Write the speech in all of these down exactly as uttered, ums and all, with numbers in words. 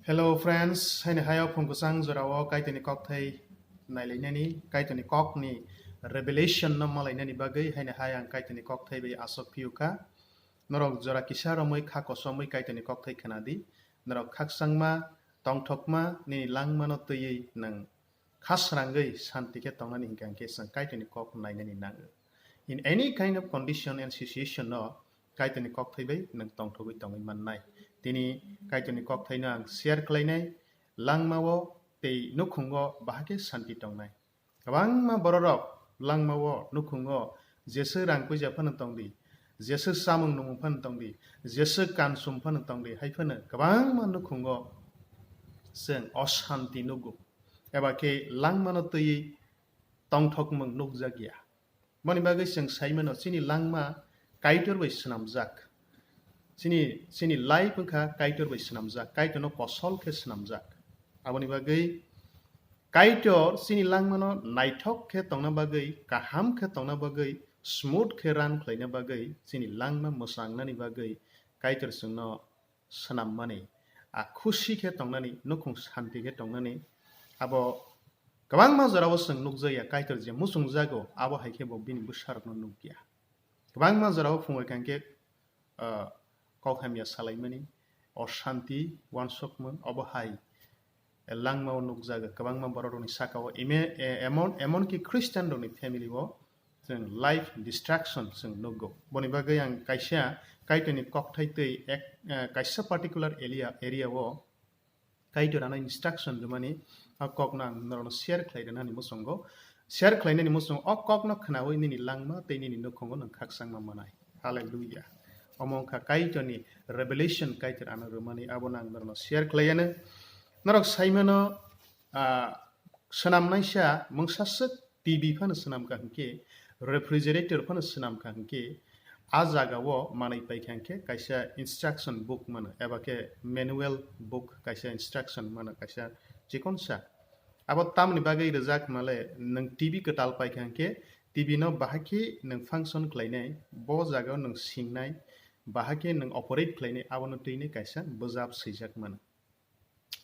Hello friends, haini hai o phung kwchang jorao Kaitorni kokthai nailainani, Kaitorni kokni revelation no malainani bagwi haini hai ang Kaitorni kokthai bai asok phiu kha. Norok jora kisa romwi kha kosomwi Kaitorni kokthai khna di. Norok khakchangma, tongthokma, nini langmano twiwi nwng khasrangwi santi khe tongnani hinkha hinkhe chwng Kaitorni kok nainani nango. In any kind of condition and situation no Kaitorni kokthai bai nwng tongthogwi tongwi mannai. Tini Kaitorni kokthai no ang share khlainai, langmao tei nukhungo bahai khe santi tongnai. Kwbangma bororok langmao nukhungo jesu rang puija phano tongdi, jesu chamung nungmung phano tongdi, jesu kansum phano tongdi, hai phano kwbangma nukhungo chwng osanti nugo. Eba khe langmano twiwi tongthokmung nukjakya. Moni bagwi chwng sai mano, chini langma Kaitor bai swnamjak. Chini, chini life wngkha Kaitor bai swnamjak, Kaitorno kosol khe swnamjak. Aboni bagwi Kaitor chini langmano naithok khe tongna bagwi, kaham khe tongna bagwi, smooth khe run khlaina bagwi, chini langma mwchangnani bagwi Kaitor chwngno swnammani, a khusi khe tongnani, nukhung santi khe tongnani, abo kwbangma jorao chwng nukjakya, Kaitor je muchungjago, abo hai khe bo bini bwsarokno nukya. Kwbangma jorao phungo kha khe, ah, kok hamya salaimani, osanti, wansukmung, obo hai langmao nukjago. Kwbangma bororokni sakao eme-, e-, emon, emonki Christian rokni family o chwng life destruction chwng nukgo. Boni bagwi ang kaisa Kaitorni kokthai twi ek, eh, kaisa particular area, area o Kaitor ano instruction rwmani, a kokno ang norokno share khlai rwnani muchungo. Share khlainani muchungo o kokno khnaui nini langma tei nini nukhungo nwng khakchangma manai. Hallelujah. Omo wngkha Kaitorni revelation, Kaitor ano rwmani, abono ang norokno share khlaiano. Norok saimano, ah, swnamnaisa mungsaswk T V phano swnamkha hinkhe, refrigerator phano swnamkha hinkhe, a jagao manwi paikha hinkhe kaisa instruction book mano, eba khe manual book, kaisa instruction mano, kaisa chikonsa. Abo tamoni bagwi rijak male, nwng T V kwtal paikha hinkhe, T V no bahai khe nwng function khlainai, bo jagao nwng singnai, bahai khe nwng operate khlainai, abono twini kaisa bwjap swijak mano.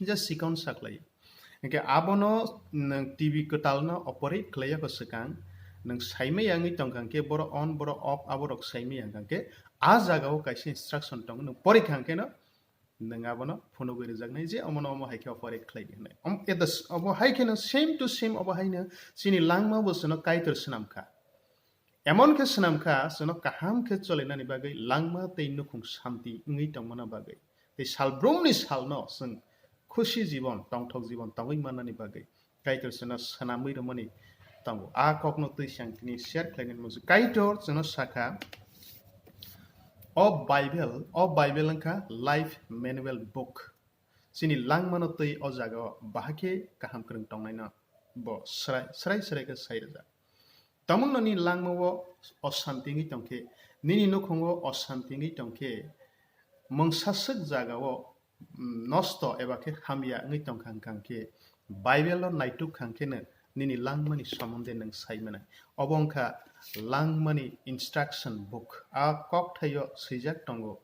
Je sikon saklai. Hinkhe abono nwng T V kwtalno operate khlaiya kho swkang, nwng saimaya wngwi tongkha hinkhe, boro on, boro off, aborok saimaya wngkha hinkhe, a jagao kaisa instruction tongo, nwng porikha hinkhe no nwng abono phunugwi rwjaknai je omono omo hai khe operate khlai di hwnwi. Om-, at the s-, obo hai kheno same to same obo haino chini langma bo chwngno Kaitor swnamkha. Emon khe swnamkha, chwngno kaham khe cholainani bagwi, langma tei nukhung santi wngwi tongmana bagwi. Tei salbrumni salno chwng khusi jibon, tongthok jibon tongwi mannani bagwi Kaitor chwngno swnamwi rwmani tongo. A kokno twi se ang tini share khlainani muchung. Kaitor chwngno sakha, o Bible, o Bible wngkha life manual book. Chini langmano twi o jagao bahai khe kaham kwrwng tongnaino bo srai, srai, srai khe sai rwjak. Tamungno nini langmao osanti wngwi tongkhe, nini nukhungo osanti wngwi tongkhe, mungsaswk jagao, mm, nosto eba khe hamya wngwi tongkha hwnkha khe, Bible-o naituk kha khe nini langmani somonde nwng sai manai. Obo wngkha langmani instruction book. A kokthaio swijak tongo.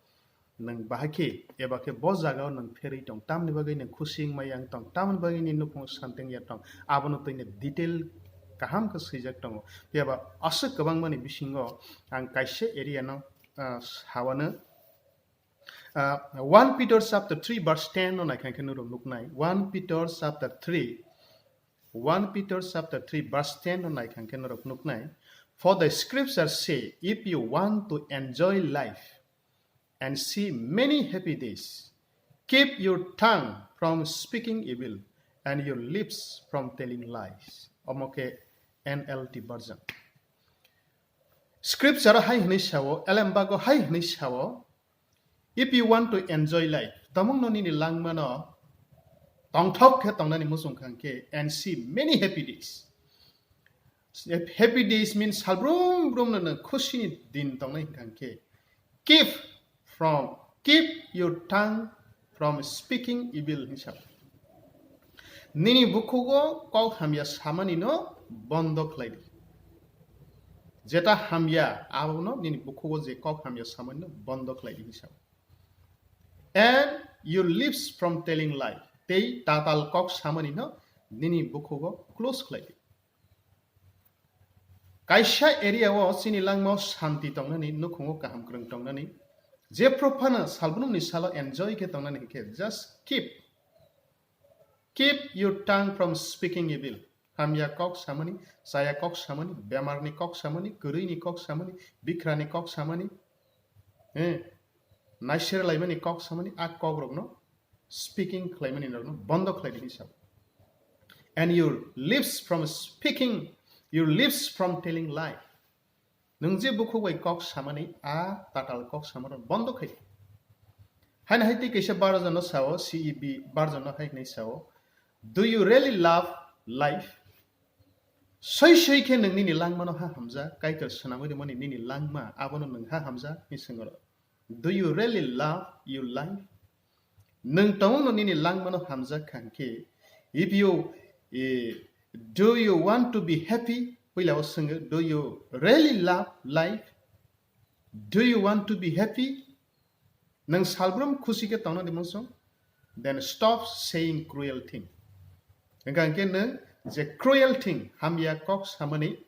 Nwng bahai khe eba khe bo jagao nwng pherwi tong, tamni bagwi nwng khusi wngmaya wng tong, tamni bagwi nini nukhungo santi wngya tong, abono twino detail kaham khe swijak tongo. Phiya ba aswk kwbangmani bisingo ang kaisa area no, ah, sawano, ah, one Peter chapter three verse ten no naikha khe norok nuknai. One Peter chapter three, one Peter chapter three verse ten no naikha khe norok nuknai. For the scriptures say, if you want to enjoy life, and see many happy days. Keep your tongue from speaking evil and your lips from telling lies. Omo khe N L T version. Scripture hai hwnwi sao, elembago hai hwnwi sao, if you want to enjoy life, tamungno nini langmano tongthok khe tongnani muchung kha khe, and see many happy days. Happy days means salbrum brum no nang khusini din tongnai hwnkha khe, keep from, keep your tongue from speaking evil hinwi sa. Nini bukhugo kok hamya samani no bondo khlai di. Jeta hamya, abono nini bukhugo je kok hamya samani no bondo khlai di hinwi sa. And your lips from telling lie. tei tatal kok samani no nini bukhugo close khlai di. Kaisa area o chini langma o shanti tongnani, nukhungo kaham kwrwng tongnani, jephru phano salbrum ni salo enjoy khe tongnani hinkhe just keep, keep your tongue from speaking evil. Hamya kok samani, chaya kok samani, bemar ni kok samani, kwrwi ni kok samani, bikra ni kok samani, eh, naiser laimani kok samani, a kok rokno speaking khlaimani rokno bondo khlai di hinwi sa. And your lips from speaking, your lips from telling lie. Nwng je bukhuk bai kok samani, a tatal kok samano bondo khai di. Haino hai tei kaisa version no sao, C E B version no hai hinwi sao, "Do you really love life?" Soi soi khe nwng nini langmano ha hamjak, Kaitor swnamwi rwmani nini langma, abono nwng ha hamjak hinwi swngwi rw. Do you really love your life? Nwng tongmungno nini langmano hamjak kha hinkhe, if you, eh, do you want to be happy? Puila o swngwi, do you really love life? Do you want to be happy? Nwng salbrum khusi khe tongna di munsong? Then stop saying cruel thing. Hingkha hinkhe nwng je cruel thing, hamya kok samani,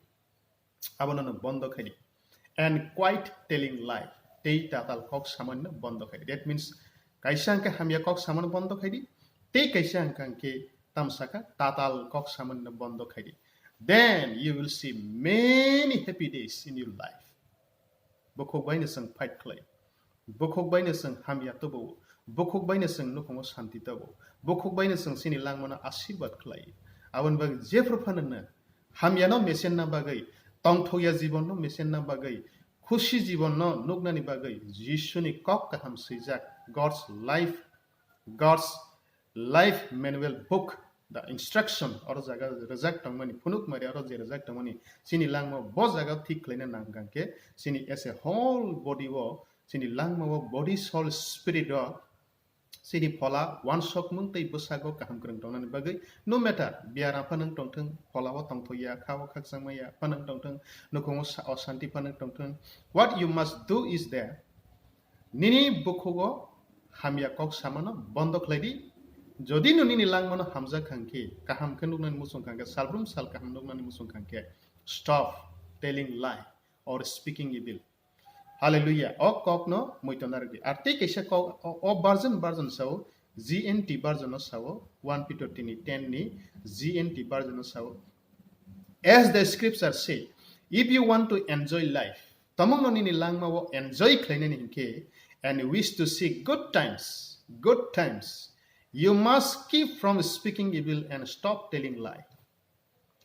abono no bondo khai di. And quit telling lie. Tei tatal kok samani no bondo khai di. That means, kaisa hingkhe hamya kok samani bondo khai di. Tei kaisa hingkha hinkhe tamsaka tatal kok samani no bondo khai di. Then you will see many happy days in your life. Bukhuk bai no chwng fight khlai. Bukhuk bai no chwng hamya tubu. Bukhuk bai no chwng nukhungo shanti tubu. Bukhuk bai no chwng chini langmano asirwad khlai. Aboni bagwi jephru phano no hamyano mesenna bagwi, tongthokya jibonno mesenna bagwi, khusi jibonno nuknani bagwi Jisuni kok kaham swijak, God's life, God's Life Manual Book, The Instruction, oro jaga rwjak tongmani, phunuk mari oro je rwjak tongmani, chini langma bo jaga thik khlaina nang kha khe, chini as a whole body o, chini langma o, body, soul, spirit o, chini phola wansokmung tei bwsago kaham kwrwng tongnani bagwi, no matter biaram phanang tongthwng, phola o tongthokya, kha o khakchangmaya phanang tongthwng, nukhungo sa-, osanti phanang tongthwng, what you must do is that, nini bukhugo hamya kok samano bondo khlai di. Jodi no nini langmano hamjak kha hinkhe, kaham khe nuknani muchung kha hinkhe, salbrum sal kaham nuknani muchung kha hinkhe, stop telling lie or speaking evil. Hallelujah. O kok no muiton narwk di. Ar tei kaisa kok, o, o version, version sao, G N T version no sao, one Peter tini ten ni G N T version no sao. As the scripture say, if you want to enjoy life, tomongno nini langmao enjoy khlainani hinkhe, and wish to see good times, good times, you must keep from speaking evil and stop telling lie.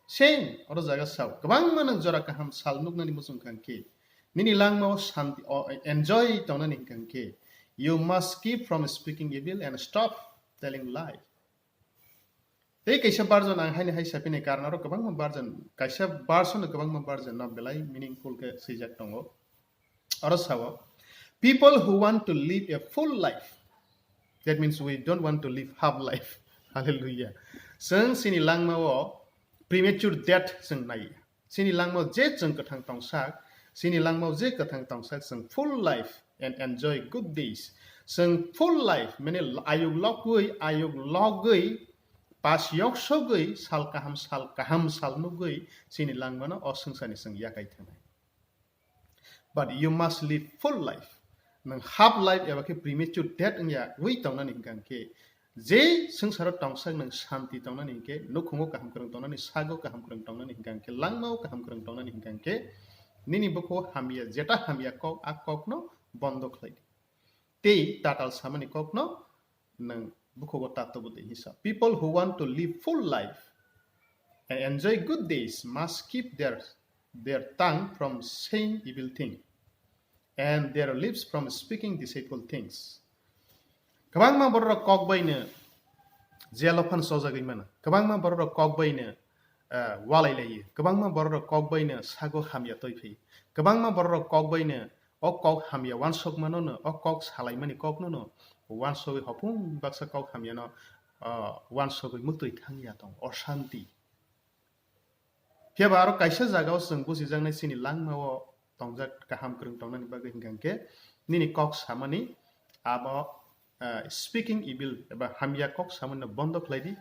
Same, oro jaga sao, kwbangma nwng jora kaham sal nuknani muchung kha hinkhe, nini langmao shanti, o, enjoy tongnani hinkha hinkhe, you must keep from speaking evil and stop telling lie. Tei kaisa version ang haini hai sapinai karon aro kwbangma version, kaisa version no kwbangma version no belai meaningful khe swijak tongo. Oro sao, people who want to live a full life, that means we don't want to live half life. Hallelujah. Chwng chini langmao premature death chwng nai. Chini langmao je chwng kwthang tongsak, chini langmao je kwthang tongsak chwng full life and enjoy good days. Chwng full life, mane ayuk logwi, ayuk logwi, pas yok sogwi, sal kaham, sal kaham, sal nugwi, chini langmano o swngcharni chwng yakai thangnai. But you must live full life. Nwng half life eba khe premature death wngya wi tongnani hinkha hinkhe, je swngcharo tongsak nwng shanti tongnani hinkhe, nukhungo kaham kwrwng tongnani, sago kaham kwrwng tongnani hinkha hinkhe, langmao kaham kwrwng tongnani hinkha hinkhe, nini bukhugo hamya, jeta hamya kok, a kokno bondo khlai di. Tei tatal samani kokno nwng bukhugo ta tubu di hinsa. People who want to live full life and enjoy good days must keep their, their tongue from saying evil thing and their lips from speaking deceitful things. Kwbangma bororok kok baino jelo phan chojagwi mano. Kwbangma bororok kok baino, eh, walai laio. Kwbangma bororok kok baino sago hamya toi phaio. Kwbangma bororok kok baino o kok hamya wansok mano no, o kok salaimani kokno no wansogwi hopung baksa kok hamyano, ah, wansogwi muktwi thangya tong, oshanti. Phiya ba aro kaisa jagao chwng busijaknai chini langmao tongjak kaham kwrwng tongnani bagwi hinkha hinkhe nini kok samani abo ah, speaking evil eba hamya kok samani no bondo khlai di.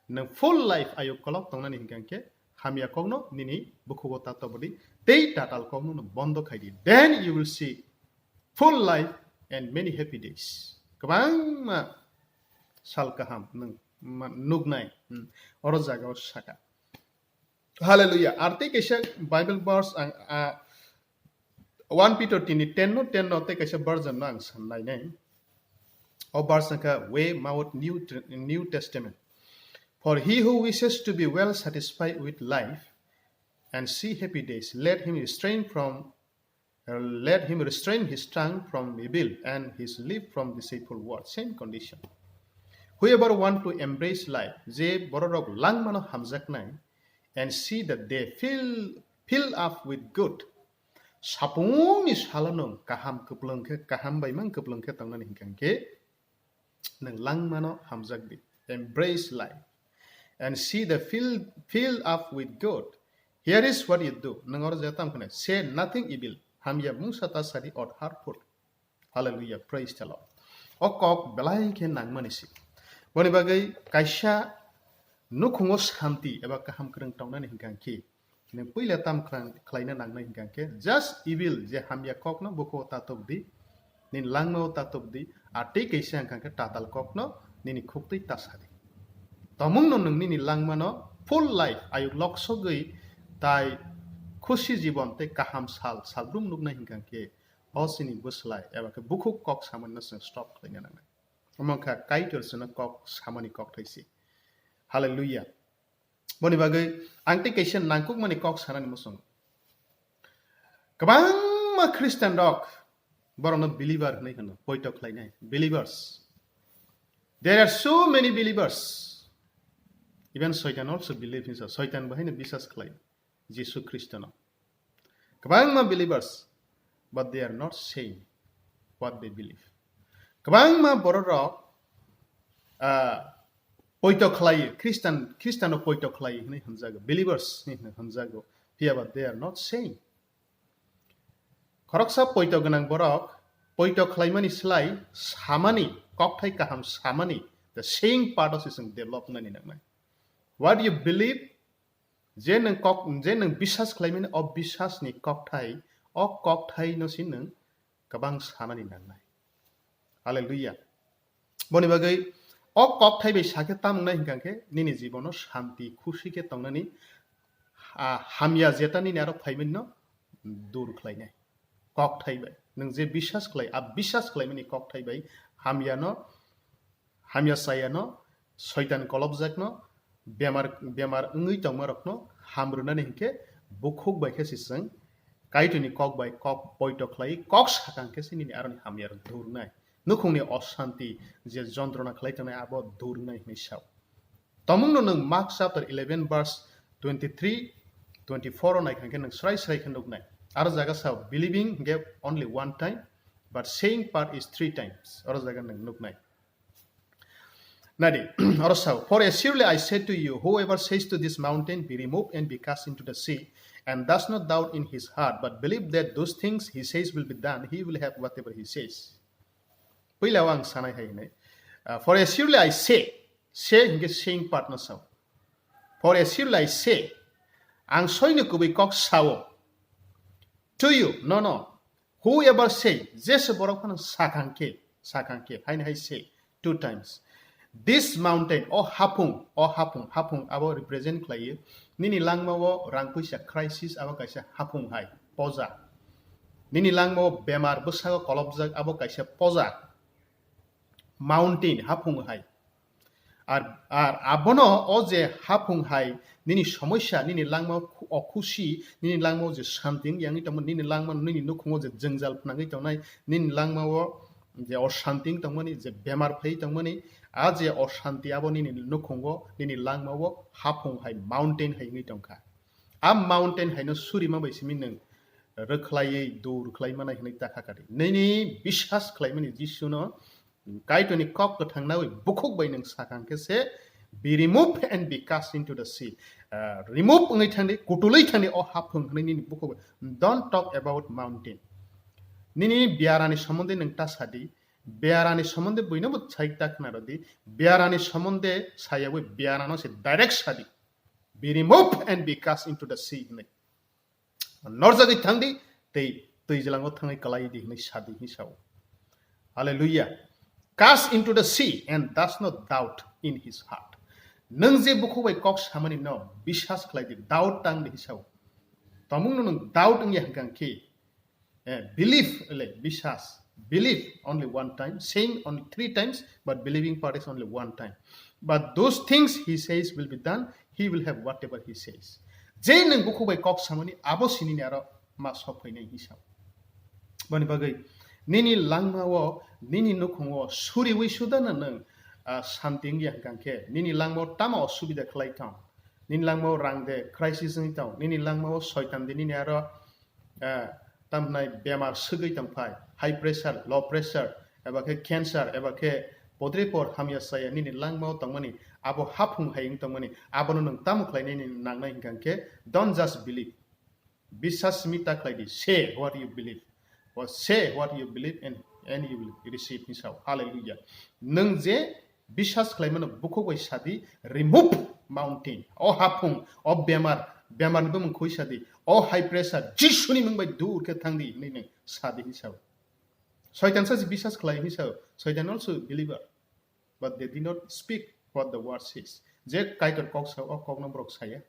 Nwng full life ayuk kolok tongnani hinkha khe hamya kokno nini bukhugo ta tobodi tei tatal kokno no bondo khai di. Then you will see full life and many happy days. Kwbangma sal kaham nwng ma-, nuknai, hmm, oro jagao saka. Hallelujah. Ar tei kaisa Bible verse ang, ah, one Peter tini ten no, ten no tei kaisa version no ang san nainai. O verse wngkha way mouth New Tr-, New Testament. For he who wishes to be well satisfied with life and see happy days, let him restrain from, let him restrain his tongue from evil and his lip from deceitful words. Same condition. Whoever want to embrace life, je bororok langmano hamjaknai, and see that they fill, fill up with good. Sapungni salo nwng kaham kwplwng khe, kaham bai mang kwplwng khe tongnani hinkha khe, nwng langmano hamjak di. Embrace life and see the fill, fill up with good. Here is what you do. Nwng oro je tam khna, say nothing evil. Hamya mungsa ta sadi or hurtful. Hallelujah, praise the Lord. O kok belai khe nangmani si. Boni bagwi kaisa nukhungo santi eba kaham kwrwng tongnani hinkha khe, nwng puila tam khlang-, khlaina nangnai hinkha khe, just evil je hamya kokno bukhugo ta tubdi, nini langmao ta tubdi, a tei kaisa hinkha khe tatal kokno nini khuktwi ta sadi. Tomungno nwng nini langmano full life ayuk loksogwi tai khusi jibon tei kaham sal salbrum nuknai hinkha khe, o chini bwslai eba khe bukhuk kok samani no chwng stop khlaina nangnai. Omo wngkha Kaitor chwngno kok samani kokthai se. Hallelujah. Boni bagwi ang tei kaisa nangkukmani kok sanani muchungo. Kwbangma Christian rok borokno believer hinwi hwno, poito khlainai, believers. There are so many believers. Even Satan also believe in, Satan bo haino biswas khlai Jisu Khristono. Kwbangma believers, but they are not saying what they believe. Kwbangma bororok, ah, poito khlai, Christian, Christiano poito khlai hinwi hwnjago, believers hinwi hwnjago, phiya ba they are not saying. Khoroksa poito gwnang borok poito khlaimani slai samani kokthai kaham samani, the saying part o se chwng develop nani nangnai. What you believe, je nwng kok, je nwng biswas khlaimani o biswasni kokthai, o kokthai no se nwng kwbang sanani nangnai. Hallelujah. Boni bagwi o kokthai bai sakhe tam wngnai hinkha khe nini jibono shanti khusi khe tongnani, ah, hamya jeta nini aro phaimani no dur khlainai. Kokthai bai nwng je biswas khlai, a biswas khlaimani kokthai bai hamyano, hamya sayano, soitan kolopjakno, bemar, bemar wngwi tongmarokno hamrwnani hinkhe bukhuk bai khe se chwng Kaitorni kok bai kok poito khlai, kok sakang khe se nini aroni hamyarok dur wngnai. Nukhungni oshanti je jontrona khlai tongnai abo dur wngnai hinwi sao. Tomungno nwng Mark chapter eleven verse twenty-three, twenty-four o naikha khe nwng srai srai khe nuknai. Aro jaga sao, believing hinkhe only one time, but saying part is three times. Oro jaga nwng nuknai. Nadi, oro sao, for assuredly I say to you, whoever says to this mountain, be removed and be cast into the sea, and does not doubt in his heart, but believe that those things he says will be done, he will have whatever he says. Puila o ang sanai hai hinai. Uh, for assuredly I say, say hinkhe saying part no sao. For assuredly I say, ang soino kubui kok sao. To you, no, no. Whoever say, jesa borok phano sakang khe, sakang khe, haini hai say, two times. This mountain, o haphung, o haphung, haphung abo represent khlaiyo. Nini langma o rang puisa crisis abo kaisa haphung hai, poja. Nini langma o bemar bwsago kolopjak abo kaisa poja. Mountain, haphung hai. Ar, ar abono o je haphung hai, nini somosya, nini langma o khu-, o khusi, nini langma o je shanti wng yangwi tongmani, nini langma nini nukhungo je jwngjal phnangwi tongnai, nini langma o je oshanti wng tongmani, je bemar phaiwi tongmani, a je oshanti abo nini nukhungo, nini langma o haphung hai, mountain hai wngwi tongkha. A mountain haino surima bai simi nwng rwkhlaiwi dur khlai manai hinwi ta kha kadi. Nini biswas khlaimani Jisuno Kaitorni kok kwthang nawi bukhuk bai nwng sakang khe se, "Be removed and be cast into the sea." Ah, remove wngwi thangdi, kutulwi thangdi o haphung hinwi nini bukhuk bai. Don't talk about mountain. Nini biarani somondi nwng ta sadi, Biyarani somonde buino bo sai ta khna rw di. Biyarani somonde sayawi biyarano se direct sadi. Be removed and be cast into the sea hinwi. Norjagwi thangdi, tei twi jwlango thangwi kwlai di hinwi sadi hinwi sao. Hallelujah. Cast into the sea and does not doubt in his heart. Nwng je bukhuk bai kok samani no biswas khlai di, doubt tang di hinwi sao. Tomungno nwng doubt wngya hwnkha khe, eh, believe, le, biswas, believe only one time, saying only three times, but believing part is only one time. But those things he says will be done, he will have whatever he says. Je nwng bukhuk bai kok samani, abo sinini aro ma sok phainai hinwi sao. Boni bagwi nini langmao, nini nukhungo suriwi sudano nwng, ah, santi wngya hwnkha khe, nini langmao tamo osubida khlai thang, nini langmao rang de crisis wngwi thang, nini langmao soitan de nini aro, ah, tamhnai bemar swgwi tong phai, high pressure, low pressure, eba khe cancer, eba khe podre por hamya saya nini langmao tongmani, abo haphung hai wng tongmani, abono nwng tamo khlainai nini nangnai hwnkha khe, don't just believe. Biswas simi ta khlai di, say what you believe. Or say what you believe and, and you will receive hinwi sao. Hallelujah. Nwng je biswas khlaimano bukhuk bai sadi, remove mountain. O haphung, o bemar, bemar ni bumung khui sadi. O high pressure, Jisuni mung bai dur khe thang di hinwi nwng sadi hinwi sao. Soitan sa biswas khlai hinwi sao. Soitan also believer. But they did not speak what the word says. Je Kaitor kok sao, o kokno borok saya.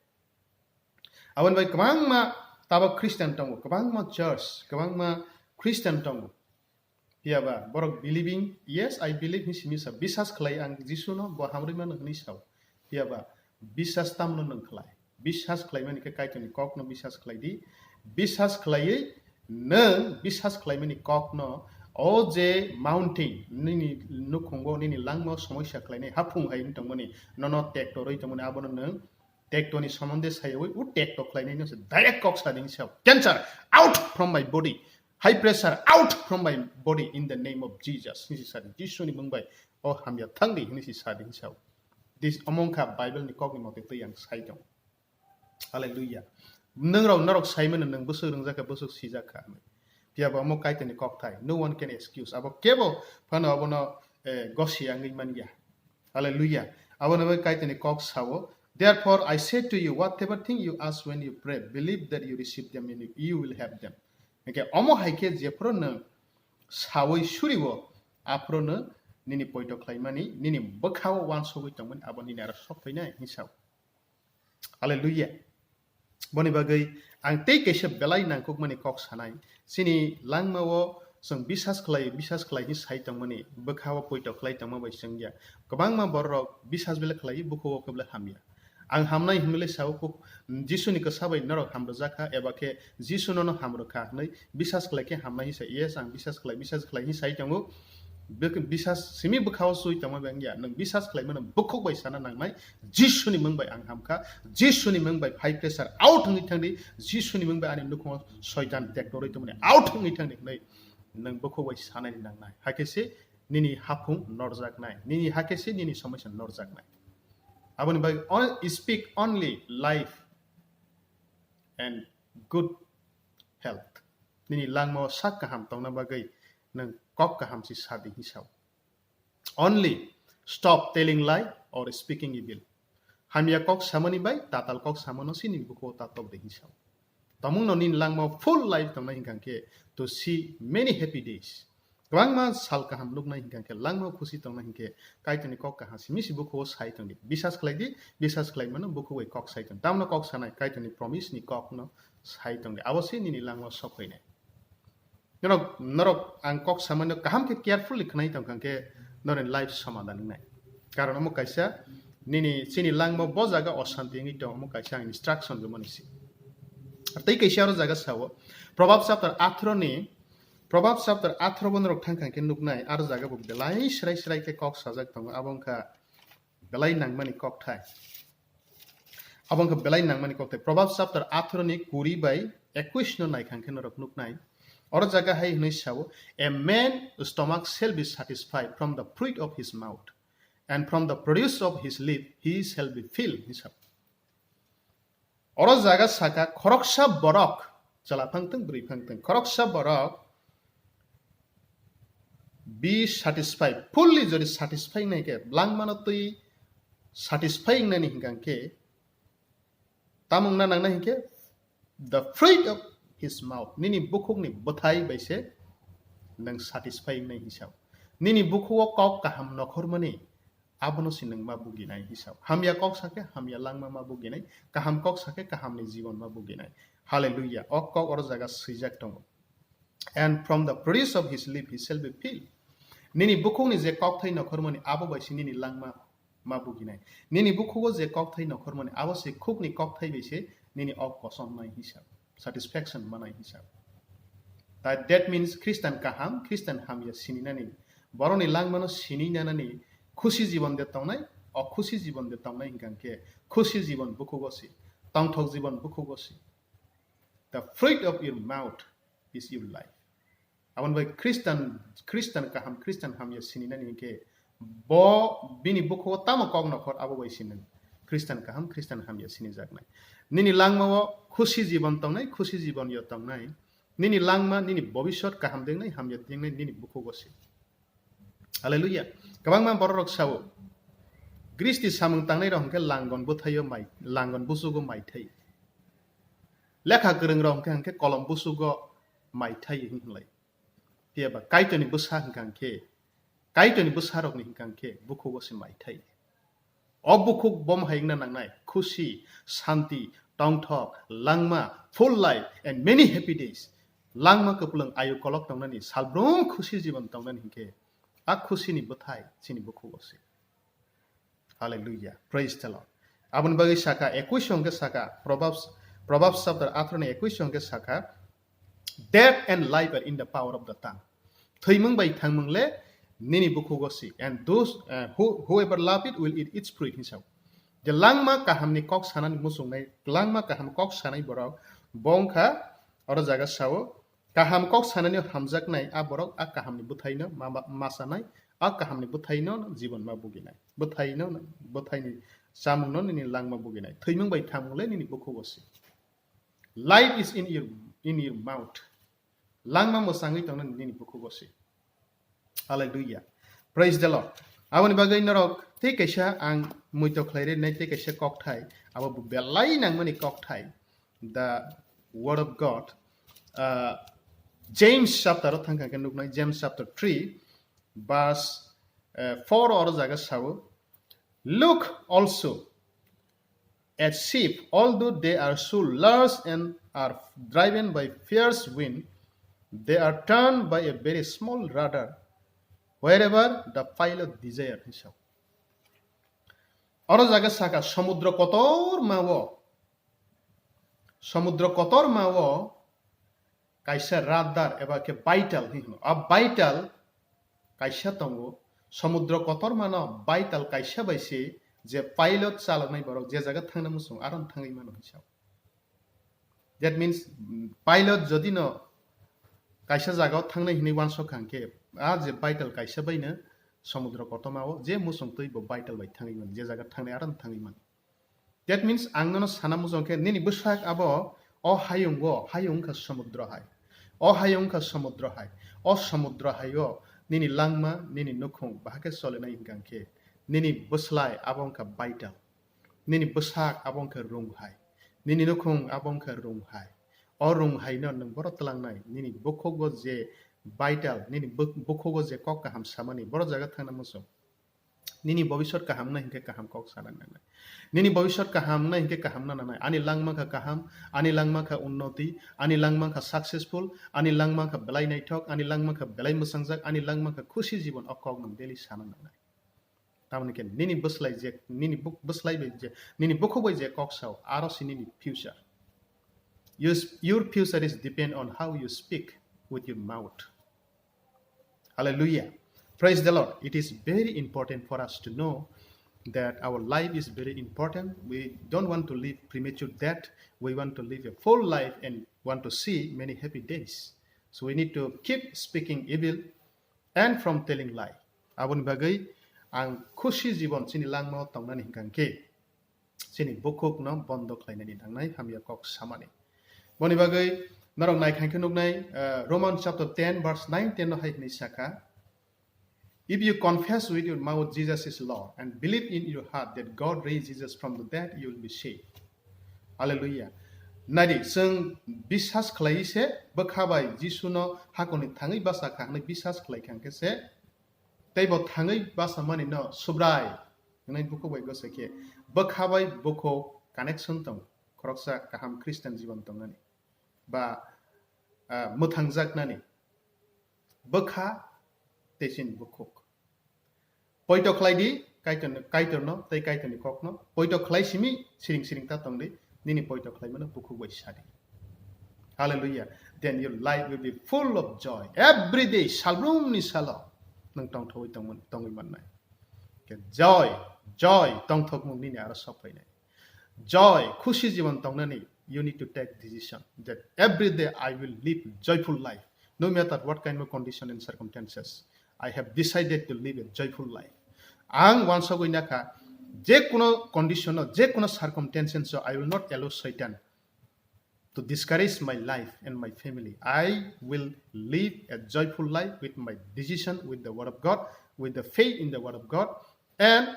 Aboni bai kwbangma tabok Christian tongo, kwbangma church, kwbangma Christian tongo. Phiya ba borok believing, "Yes, I believe," hinwi simi sa, biswas khlai ang Jisuno, bo hamrwi mano hinwi sao. Phiya ba biswas tamno nwng khlai? Biswas khlaimani khe Kaitorni kokno biswas khlai di. Biswas khlaiwi nwng biswas khlaimani kokno, o je mountain, nini nukhungo, nini langmao somosya khlainai, haphung hai wng tongmani, nono tekto rwi tongmani, abono nwng tektoni somonde sayawi, o tekto khlainai no se direct kok sa di hinwi sao. "Cancer, out from my body. High pressure, out from my body in the name of Jesus." Hinwi se sa di. Jisuni mung bai o hamya thang di hinwi se sa di hinwi sao. This omo wngkha Bible ni kokni mote twi ang sai tong. Hallelujah. Nwng rok, norok sai mano nwng bwswk rwngjak kha, bwswk sijak kha hinwi. Phiya bo omo Kaitorni kokthai. No one can excuse. Abo kebo phano abono, eh, gosi wngwi man ya. Hallelujah. Abono bai Kaitorni kok sao, "Therefore I say to you, whatever thing you ask when you pray, believe that you receive them and you, you will have them." Hingke omo hai khe jephuru nwng sawi suriwo, aphuru nwng nini poito khlaimani, nini bwkhao wansugwi tongmani, abo nini aro sok phainai hinwi sao. Hallelujah. Boni bagwi ang tei kaisa belai nangkukmani kok sanai. Chini langmao chwng biswas khlai, biswas khlai hinwi sai tongmani, bwkhao poito khlai tongma bai chwngya. Kwbangma bororok biswas belai khlai, bukhugo khe belai hamya. Ang hamnai hinwi le sao, kuk-, Jisuni kwsa bai norok hamrwjak kha, eba khe Jisu nono hamrwkha hinwi biswas khlai khe hamnai hinwi sa, yes, ang biswas khlai, biswas khlai hinwi sai tongo. Bwk-, biswas simi bwkhao sui tongma bai wngya. Nwng biswas khlaimano bukhuk bai sana nangnai. Jisuni mung bai ang hamkha. Jisuni mung bai high pressure out wngwi thangdi. Jisuni mung bai ani nukhungo soitan tektorwi tongmani out wngwi thangdi hinwi nwng bukhuk bai sanani nangnai. Hakhe se nini haphung norjaknai. Nini hakhe se nini somosya norjaknai. Aboni bagwi on-, speak only life and good health. Nini langmao sak kaham tongna bagwi nwng kok kaham se sadi hinwi sao. Only stop telling lie or speaking evil. Hamya kok samani bai tatal kok samano se nini bukhugo tatok de hinwi sao. Tamungno nini langmao full life tongna hinkha khe to see many happy days. Kwbangma sal kaham nuknai hinkha khe langmao khusi tongna hinkhe Kaitorni kok kaham simi si bukhugo sai tongdi. Biswas khlai di, biswas khlai mano bukhugo kok sai tong. Tamno kok sanai Kaitorni promise ni kokno sai tongdi. Abo se nini langmao sok phainai. Norok, norok ang kok samani kaham khe carefully khwnai tong kha khe norokni life somadan wngnai. Karon omo kaisa nini chini langma bo jaga oshanti wngwi tong, omo kaisa ang instruction rwmani se. Tei kaisa aro jaga sao, Proverbs chapter atharo ni, Proverbs chapter atharo bo norok thang kha khe nuknai, aro jaga bo belai srai srai khe kok sajak tongo, abo wngkha belai nangmani kokthai. Abo wngkha belai nangmani kokthai. Proverbs chapter atharo ni kuri bai ekush no nai kha khe norok nuknai. Oro jaga hai hwnwi sao, "A man stomach shall be satisfied from the fruit of his mouth, and from the produce of his lip he shall be filled," hinwi sao. Oro jaga saka khoroksa borok, chwla phang thung, bwrwi phang thung, khoroksa borok Be satisfied, fully jodi satisfy wngnai khe, langmano twi satisfy wngnani hinkha khe, tamo wngna nangnai hinkhe, the fruit of his mouth, nini bukhukni bwthai bai se nwng satisfy wngnai hisab. Nini bukhugo kok kaham nokhormani, abono se nwng ma buginai hisab. Hamya kok sakhe hamya langma ma buginai, kaham kok sakhe kahamni jibon ma buginai. Hallelujah. O kok oro jaga swijak tongo. And from the produce of his lip he shall be filled. Nini bukhukni je kokthai nokhormani abo bai se nini langma ma buginai. Nini bukhugo je kokthai nokhormani abo se khukni kokthai bai se nini ok kosomnai hisab, satisfaction manai hisab. That, that means Christian kaham, Christian hamya sininani, borokni langmano sininani khusi jibon de tongnai, okhusi jibon de tongnai hinkha khe khusi jibon bukhugo se, tongthok jibon bukhugo se. The fruit of your mouth is your life. Aboni bai Christian, Christian kaham, Christian hamya sininani hinkhe bo bini bukhugo tamo kok nokhor abo bai se nwng Christian kaham, Christian hamya sinijaknai. Nini langmao khusi jibon tongnai, khusi jibon yo tongnai. Nini langma, nini bobisot kaham dengnai, hamya dengnai nini bukhugo se. Hallelujah. Kwbangma bororok sao, gristi samung tangnairok hinkhe langon bwthaio mai, langon busugo maithai. Lekha kwrwngrok hinkhe, hinkhe kolom busugo maithai hinlai. Phiya ba Kaitorni bwsa hinkha khe, Kaitorni bwsarokni hinkha khe bukhugo se maithai. O bukhuk bom hai wngna nangnai, khusi, santi, tongthok, langma, full life and many happy days. Langma kwplwng ayu kolok tongnani, salbrum khusi jibon tongnani hinkhe, a khusini bwthai chini bukhugo se. Hallelujah. Praise the Lord. Aboni bagwi saka, ekuish hwnkhe saka, Proverbs, Proverbs chapter atharo ni ekuish hwnkhe saka, "Death and life are in the power of the tongue." Thwimung bai thangmung le nini bukhugo si. And those, uh, who, whoever love it will eat its fruit, hinwi sao. Je langma kahamni kok sanani muchungnai, langma kaham kok sanai borok, bo wngkha oro jaga sao, kaham kok sanani hamjaknai a borok a kahamni bwthaino ma, ma, ma sanai, a kahamni bwthaino jibon ma buginai. Bwthaino, bwthaini chamungno nini langma buginai. Thwimung bai thangmung le nini bukhugo si. Life is in your, in your mouth. Langma mwsangwi tongna nini bukhugo se. Hallelujah. Praise the Lord. Aboni bagwi norok tei kaisa ang muito khlai rinai tei kaisa kokthai, abo bo belai nangmani kokthai, the word of God. Uh, James chapter o thangkha khe nuknai, James chapter three verse, uh, four oro jaga sao, "Look also at sheep, although they are so large and are driven by fierce wind, they are turned by a very small rudder wherever the pilot desire," hinwi sao. Oro jaga saka, somudro kotorma o, somudro kotorma o kaisa radar eba khe vital hinwi hino. A vital kaisa tongo, somudro kotormano vital kaisa bai se je pilot chaloknai borok je jaga thangna muchung aro thangwi mano hinwi sao. That means, mm, pilot jodi no kaisa jagao thangnai hinwi uansuk kha hwnkhe, a je vital kaisa bai no somudro kotorma o je muchung twi bo vital bai thangwi mano, je jaga thangnai aro thangwi mano. That means, ang nono sana muchung khe, nini bwsak abo o hayungo, hayung wngkha somudro hai. O hayung wngkha somudro hai. O somudro hai o nini langma, nini nukhung bahai khe solinai hwnkha khe, nini bwslai abo wngkha vital. Nini bwsak abo wngkha rung hai. Nini nukhung abo wngkha rung hai. O rung hai no nwng boro twlangnai, nini bukhugo je vital, nini buk-, bukhugo je kok kaham samani, boro jaga thangna muchung. Nini bobisot kaham wngna hinkhe kaham kok sana nangnai. Nini bobisot kaham wngna hinkhe kaham na nangnai. Ani langma kha kaham, ani langma kha unnoti, ani langma kha successful, ani langma kha belai naithok, ani langma kha belai mwchangjak, ani langma kha khusi jibon, o kok nwng daily sana nangnai. Tamoni khe nini bwslai je, nini buk-, bwslai bai je, nini bukhuk bai je kok sao, aro se nini future. Your, your future is depend on how you speak with your mouth. Hallelujah. Praise the Lord. It is very important for us to know that our life is very important. We don't want to live premature death. We want to live a full life and want to see many happy days. So we need to keep speaking evil and from telling lie. Aboni bagwi ang khusi jibon chini langmao tongnani hwnkha khe, chini bukhukno bondo khlainani nangnai hamya kok samani. Boni bagwi norok naikha khe nuknai, uh, Roman chapter ten verse nine ten no hai hwnwi sakha, If you confess with your mouth Jesus is Lord and believe in your heart that God raised Jesus from the dead, you will be saved. Hallelujah. Nadi, chwng biswas khlai se, bwkha bai Jisuno hakorni thangwi basa kha hwnwi biswas khlai kha hwnkhe se, tei bo thangwi basa mani no Subrai hwnwi bukhuk bai gosa khe, bwkha bai bukhuk connection tong, khoroksa kaham Christian jibon tongnani ba, ah, mwthangjaknani bwkha tei chini bukhuk. Poito khlai di Kaitorno, Kaitorno tei Kaitorni kokno. Poito khlai simi siring siring ta tong di, nini poito khlaimano bukhuk bai sa di. Hallelujah. Then your life will be full of joy. Every day, salbrumni salo nwng tongthogwi tongmon-, tongwi mannai. Khe joy, joy, tongthokmung nini aro sok phainai. Joy, khusi jibon tongnani, you need to take decision that every day I will live joyful life, no matter what kind of condition and circumstances. I have decided to live a joyful life. Ang wansogwi nakha, je kuno condition o, je kuno circumstances o, I will not allow Satan to discourage my life and my family. I will live a joyful life with my decision, with the word of God, with the faith in the word of God, and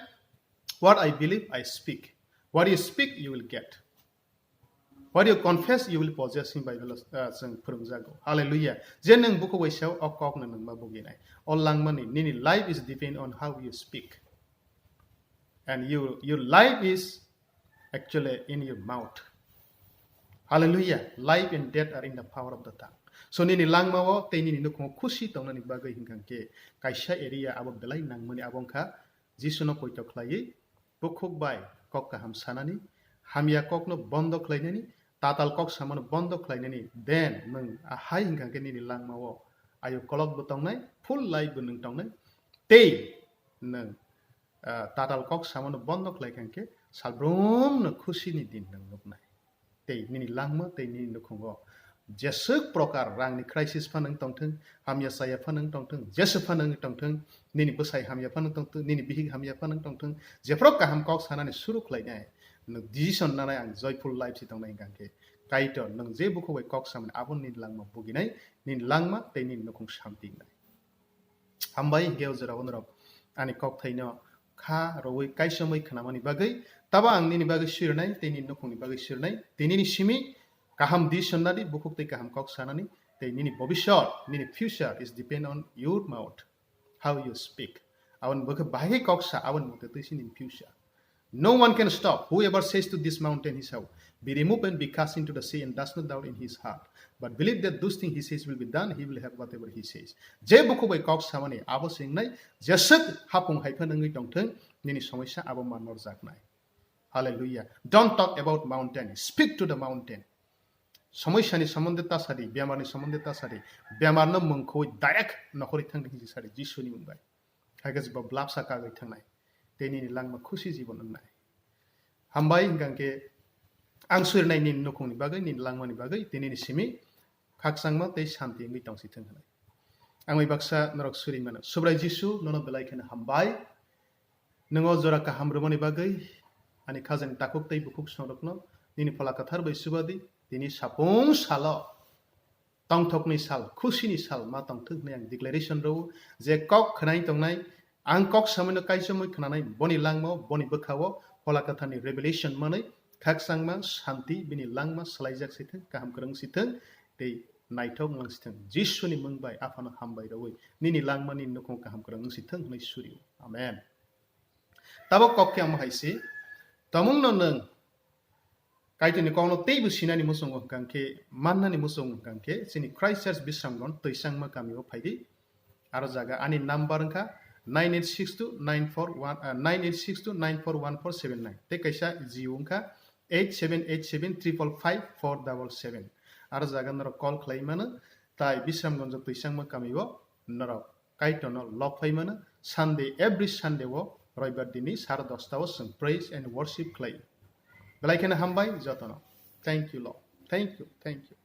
what I believe, I speak. What you speak, you will get. What you confess, you will possess, hwnwi Bible, uh, chwng phwrwngjago. Hallelujah. Je nwng bukhuk bai sao, o kokno nwng ma buginai. O langmani, nini life is depend on how you speak. And you, your life is actually in your mouth. Hallelujah. Life and death are in the power of the tongue. So nini langmao tei nini nukhungo khusi tongnani bagwi hwnkha khe kaisa area abo belai nangmani abo wngkha Jisuno poito khlaiwi bukhuk bai kok kaham sanani, hamya kokno bondo khlainani, tatal kok samano bondo khlainani, then nwng ahai hwnkha khe nini langmao ayu kolok bo tongnai, full life bo nwng tongnai, tei nwng, ah, tatal kok samano bondo khlai kha khe salbrumno khusini din nwng nuknai. Tei nini langma tei nini nukhungo jeswk prokar rangni crisis phano wng tongthwng, hamya chaya phano wng tongthwng, jeswk phano wng tongthwng, nini bwsai hamya phano wng tongthwng, nini bihik hamya phano wng tongthwng, jephru kaham kok sanani suru khlainai, nwng decision nanai ang joyful life si tongnai hwnkha khe, Kaitor nwng je bukhuk bai kok samani abo nini langma buginai, nini langma tei nini nukhung santi wngnai. Hambai hwnkhe o jorao norok ani kok thaino kha rwui kaichomwi khnamani bagwi, tabo ang nini bagwi sirnai tei nini nukhungni bagwi sirnai, tei nini simi kaham di sonna di, bukhuk tei kaham kok sanani, tei nini bobisot, nini future is depend on your mouth, how you speak. Aboni bwkhe bahai khe kok sa, aboni mote twi si nini future. No one can stop. Whoever says to this mountain, he shall be removed and be cast into the sea and does not doubt in his heart, but believe that those things he says will be done, he will have whatever he says. Je bukhuk bai kok samani abo se wngnai, jeswk hapung hai phano wngwi tongthwng, nini somosya abo manmor jaknai. Hallelujah. Don't talk about mountain. Speak to the mountain. Somosya ni somonde ta sadi, bemar ni somonde ta sadi. Bemar no mungkhoi direct nokhorwi thang di hinwi sadi, Jisu ni mung bai. Hai khe bo blabsa kagwi thangnai. Tei nini langma khusi jibon wngnai. Hambai hwnkha khe ang surinai nini nukhungni bagwi, nini langmani bagwi, tei nini simi khakchangma tei santi wngwi tongsi thwng hwnwi. Ang bai baksa norok suri mano. Subrai Jisu, nono belai kheno hambai. Nwng o jora kaham rwmani bagwi ani khajani takhuk tei bukhuk songrokno nini Phola Kwthar bai chuba di, tini sapung salo tongthokni sal, khusini sal ma tongthwk hwnwi ang declaration rwo je kok khwnai tongnai, ang kok samwino kaichomwi khwnanai, boni langmao, boni bwkhao Phola Kwtharni revelation manwi khakchangma, santi, bini langma swlaijak si thwng, kaham kwrwng si thwng, tei naithok wng si thwng. Jisuni mung bai Aphano hambai rwui nini langmani nukhung kaham kwrwng wng si thwng hwnwi suri o. Amen. Tabok kok khe omo hai se, tomungno nwng Kaitorni kokno teibo sinani muchungo hwnkha khe, mannani muchungo hwnkha khe, chini Christ Church Bisramganj Twichangma kamio phai di. Aro jaga ani number wngkha nine eight six two nine four one, ah, nine eight six two nine four one four seven nine. Tei kaisa Jio wngkha eight seven eight seven triple five four double seven. Aro jaga norok call khlai mano, tai Bisramganj Twichangma kamio norok Kaitorno lok phai mano. Sunday, every Sunday o, Roibar dini sare dosta o chwng praise and worship khlai. Belai kheno hambai jotono. Thank you, Lord. Thank you, thank you.